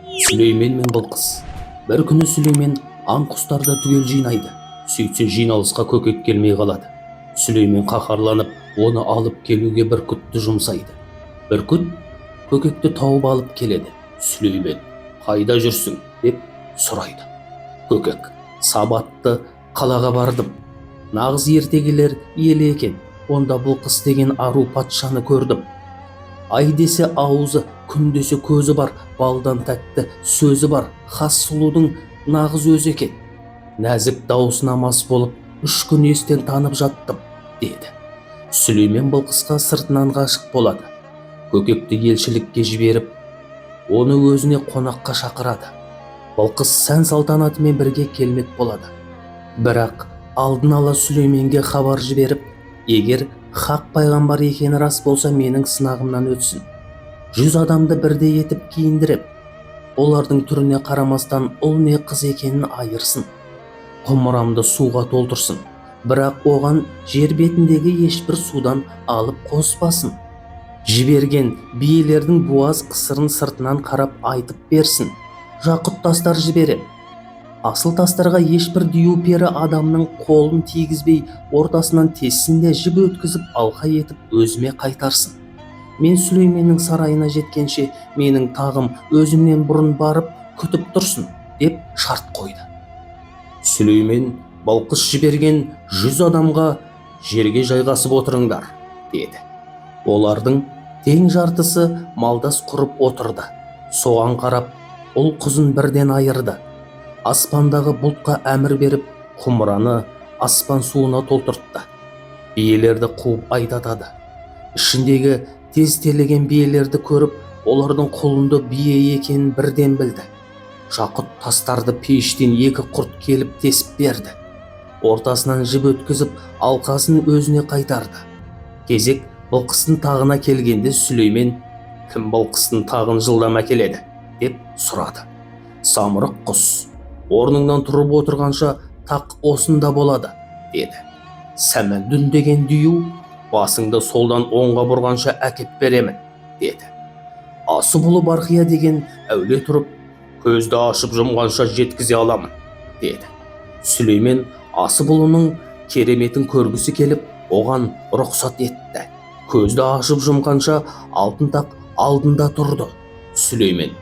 Сүлеймен мен Былқыс. Бір күні Сүлеймен аң құстарды түгел жинайды. Сөйтсе, жиналысқа Көкек келмей қалады. Сүлеймен қаһарланып, оны алып келуге бүркітті жұмсайды. Бүркіт Көкекті тауып алып келеді. Сүлеймен: «Қайда жүрсің?» – деп сұрайды. Көкек: «Сабатты қалаға бардым. Нағыз ертегілер елі екен. Онда Бұлқыс деген ару патшаны көрдім. Ай десе аузы, күн десе көзі бар, балдан тәтті сөзі бар, хас сұлудың нағыз өзі екен. Нәзік дауысына мас болып, 3 күн естен танып жаттым», – деді. Сүлеймен Былқысқа сыртынан ғашық болады. Көкекті елшілікке жіберіп, оны өзіне қонаққа шақырады. Былқыс сән салтанатымен бірге келмек болады. Бірақ алдын ала Сүлейменге хабар жіберіп, егер хақ пайғамбар екені рас болса, менің сынағымнан өтсін. 100 адамды бірдей етіп киіндіріп, олардың түріне қарамастан ұл не қыз екенін айырсын. Құмырамды суға толтырсын, бірақ оған жер бетіндегі ешбір судан алып қоспасын. Жіберген биелердің буаз қысырын сыртынан қарап айтып берсін. Жақұт тастар жіберем. Асыл тастарға ешбір дию пері адамның қолын тигізбей, ортасынан тессін де, жіп өткізіп, алқа етіп өзіме қайтарсын. Мен Сүлейменнің сарайына жеткенше, менің тағым өзімнен бұрын барып күтіп тұрсын», – деп шарт қойды. Сүлеймен Балқыс жіберген 100 адамға: «Жерге жайғасып отырыңдар», – деді. Олардың тең жартысы малдас құрып отырды. Соған қарап, ұл қызын бірден айырды. Аспандағы бұлтқа әмір беріп, құмыраны аспан суына толтыртты. Биелерді қуып айдатады. Ішіндегі тез терлеген биелерді көріп, олардың құлынды бие екенін бірден білді. Жақұт тастарды пештен екі құрт келіп тесіп берді. Ортасынан жіп өткізіп, алқасын өзіне қайтарды. Кезек Былқыстың тағына келгенде, Сүлеймен: «Кім Былқыстың тағын жылдам әкеледі?» – деп сұрады. Самұрық құс: «Орныңнан тұрып отырғанша, тақ осында болады», – деді. Сәмәндүн деген дию: «Басыңды солдан оңға бұрғанша әкеп беремін», – деді. Асыбұлы Барқия деген әулие тұрып: «Көзді ашып жұмғанша жеткізе аламын», – деді. Сүлеймен Асыбұлының кереметін көргісі келіп, оған рұқсат етті. Көзді ашып жұмғанша алтын тақ алдында тұрды. Сүлеймен: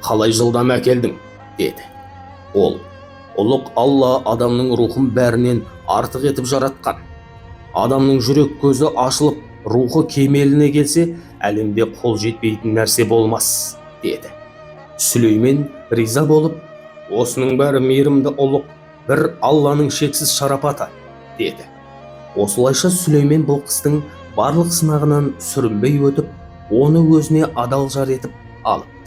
«Қалай жылдам әкелдің?» – деді. Ол: «Ұлық Алла адамның рухын бәрінен артық етіп жаратқан. Адамның жүрек көзі ашылып, рухы кемеліне келсе, әлемде қол жетпейтін нәрсе болмас», – деді. Сүлеймен риза болып: «Осының бәрі мейірімді ұлық бір Алланың шексіз шарапаты», – деді. Осылайша Сүлеймен Былқыстың барлық сынағынан сүрінбей өтіп, оны өзіне адал жар етіп алыпты.